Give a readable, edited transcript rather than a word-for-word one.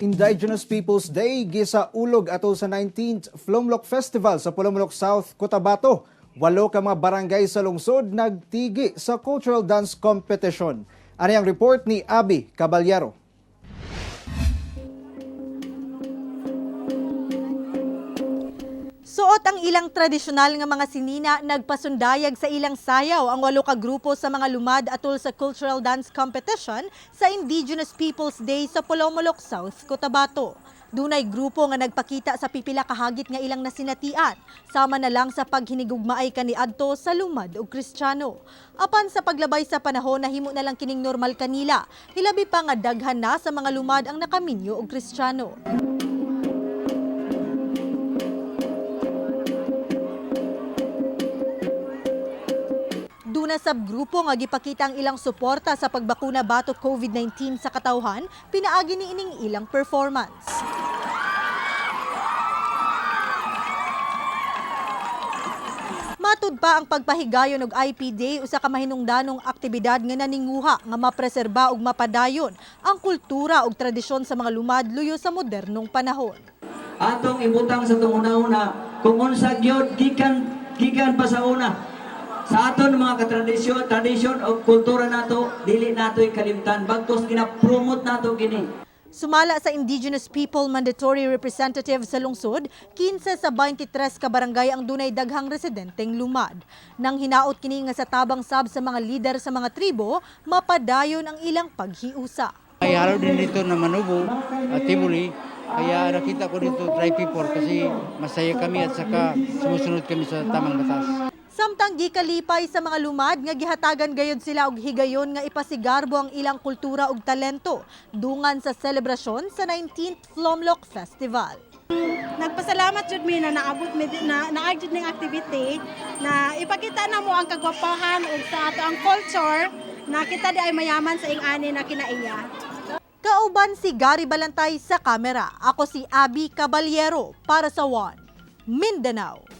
Indigenous Peoples Day gisaulog atol sa 19th Flomlok Festival sa Polomolok South, Cotabato. Walo ka mga barangay sa lungsod nagtigi sa cultural dance competition. Ani ang report ni Abby Caballero. Suot ang ilang tradisyonal nga mga sinina, nagpasundayag sa ilang sayaw ang walo ka grupo sa mga lumad atol sa cultural dance competition sa Indigenous Peoples Day sa Polomolok South, Cotabato. Dunay grupo nga nagpakita sa pipila kahagit nga ilang nasinatian, sama na lang sa paghinigugmaay kaniadto sa lumad ug Kristiyano. Apan sa paglabay sa panahon, nahimo na lang kining normal kanila, hilabi pa nga daghan na sa mga lumad ang nakaminyo og Kristiyano. Duna sab grupo nga gipakita ang ilang suporta sa pagbakuna batok COVID-19 sa katawhan, pinaagi ni ining ilang performance. Matud pa ang pagpahigayon og IP Day usa ka mahinungdanong aktibidad nga naninguha nga mapreserba ug mapadayon ang kultura ug tradisyon sa mga lumad luyo sa modernong panahon. Atong ibutang sa itong una kung unsa gyud gikan gikan pa sa una sa aton mga katradisyon, tradisyon o kultura nato, dili nato ikalimtan, bagkus gina-promote nato kini. Sumala sa Indigenous People Mandatory Representative sa lungsod, 15 sa 23 ka barangay ang dunay daghang residenteng lumad. Nang hinaot kini nga sa tabang sab sa mga lider sa mga tribo, mapadayon ang ilang paghiusa. May halo din dito na Manubo at Tibuli. Kaya nakita ko dito try people kasi masaya kami at saka sumusunod kami sa tamang batas. Samtang gikalipay sa mga lumad nga gihatagan gayud sila og higayon nga ipasigarbo ang ilang kultura ug talento dungan sa selebrasyon sa 19th Flomlok Festival. Nagpasalamat jud mi na naabot mi na naag jud ning activity na ipakita na mo ang kagwapahan ug sa ato ang culture na kita di ay mayaman sa ing-ani na kinaiya. Kauban si Gary Balantay sa kamera. Ako si Abby Caballero para sa One Mindanao.